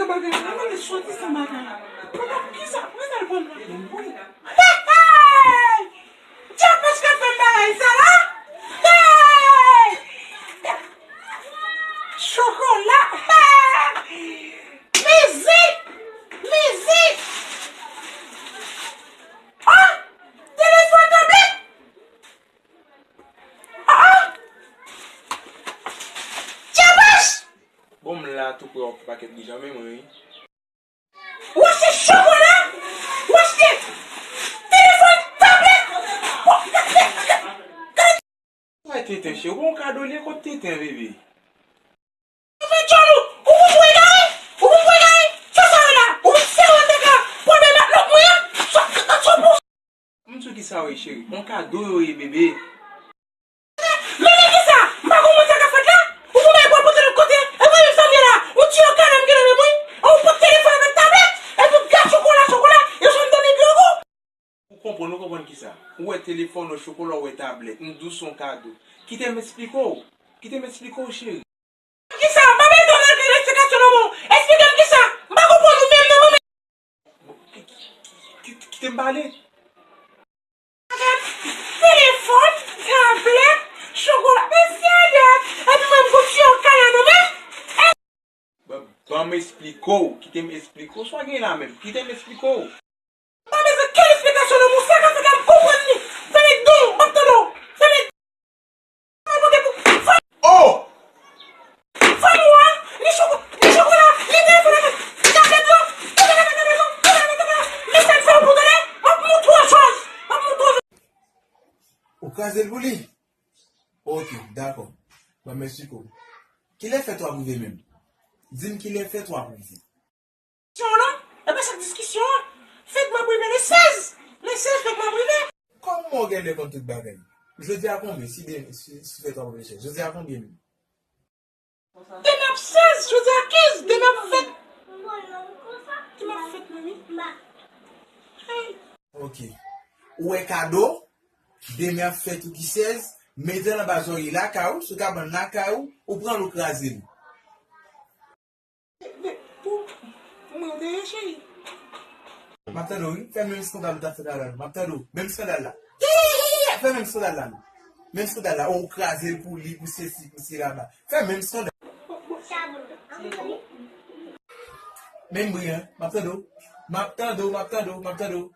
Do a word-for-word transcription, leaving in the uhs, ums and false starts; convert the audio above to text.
Bagay la, mwen soti san bagay la. Mwen pa kisa, mwen sal pran mwen menm, wi. Hey, hey! Djapèch k ap fè m bagay sa la? Hey! Chokola! Hey! Mizik! Mizik! Ah! Telefòn tablèt! Ah! Djapèch! Bon, m la tou prè yon pakèt bijan menm, wi. W achte chokola, w achte telefòn, tablèt. Sa tenten, cheri, w yon kado li ye, kot tenten, bebe? Ou fè djòl ou, ou pou egare, ou pou egare. Sa sa yo la, ou sere tèt la, pwoblèm ak lòt mwen an. Sa, sa, sa pou M di w kisa yo ye, cheri. On kado yo ye, bebe. Men, men kisa? M pa konprann sa k ap fèt la. Ou konn bagay pou al pote lòt kote? E mwen menm sa m ye la. Ou ti yo kanè m gen nan men mwen. Ou pot telefòn avèk tablèt. Epi w ap gad chokola, chokola. Yo janm tande pi ankò. Ou konprann, ou konprann kisa? Ou wè telefòn, ou wè chokola, ou wè tablèt. M di w se on kado. Kite m esplike w. Kite m esplike w, cheri. Kisa? M pa bezwen nan eksplikasyon nan men w. Esplike m kisa? M pa konprann ou menm non, mwen menm. Ki-, ki-, ki-, ki-, kite m pale. Telefòn, tablèt, chokola. Mesye, dèt. Epi mwen m gon ti yo kala nan men. Ban, ban m esplike w. Kite m esplike w. Sa w gen la menm? Kite m esplike w. M pa bezwen kenn esplikasyon nan men w, sa k ap fèt la m konprann li. Fèmen don w, m ap tande w. Fèmen. Oh! Fanm ou a, li choko, li chokola, li telefòn avèk tablèt lan, li telefòn avèk tablèt lan, li telefòn avèk tablèt lan. Men sa k fè w pou tande, m ap montre w jòj, m ap montre w jòj. Ou kraze l pou li? Ok, dakò. Ban m esplike w. Kilè fèt w ap rive menm? Di m kilè fèt w ap rive. Diskisyon w non, e pa sa k diskisyon an. Fèt m ap rive le sèz. Le sèz fèt m ap rive. Kòman w genlè konn tout bagay? Jodi a konbyen? Si de, si, si fèt w ap rive le sèz. Jodi a konbyen menm? Demen ap sèz, jodi a kenz, demen ap fèt. Demen ap fèt mwen wi. Hey. Ok. Ou wè kado? Demen ap fèt ou ki sèz, mete l anba zòrye lakay ou, sou kabann lakay ou, ou pran l ou kraze l. Pou mwen ou te ye cheri. M ap tande w wi, fè menm eskandal ou t ap fè talè a non, m ap tande w, menm eskandal la. Fè menm eskandal la non. Menm eskandal la, ou kraze l pou li, pou sesi, pou sela la. Fè menm eskandal. Menm bri an, m ap tande w. M ap tande w, m ap tande w, m ap tande w.